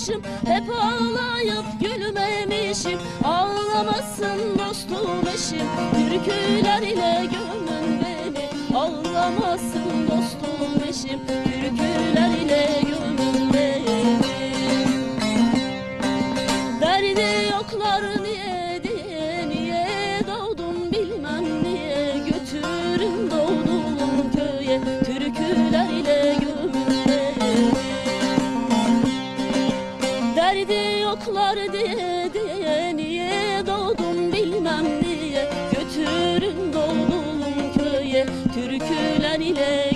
Ağlamışım Hep ağlayıp gülmemişim Ağlamasın dostum eşim Türküler ile gömün beni Ağlamasın dostum eşim Türküler ile gömün beni Derdi yoklar niye diye niye doğdum bilmem niye Götürün doğduğum köye türküler ile gömün beni Derdi yoklar diye diye niye doğdum bilmem niye Götürün doğduğum köye türküler ile.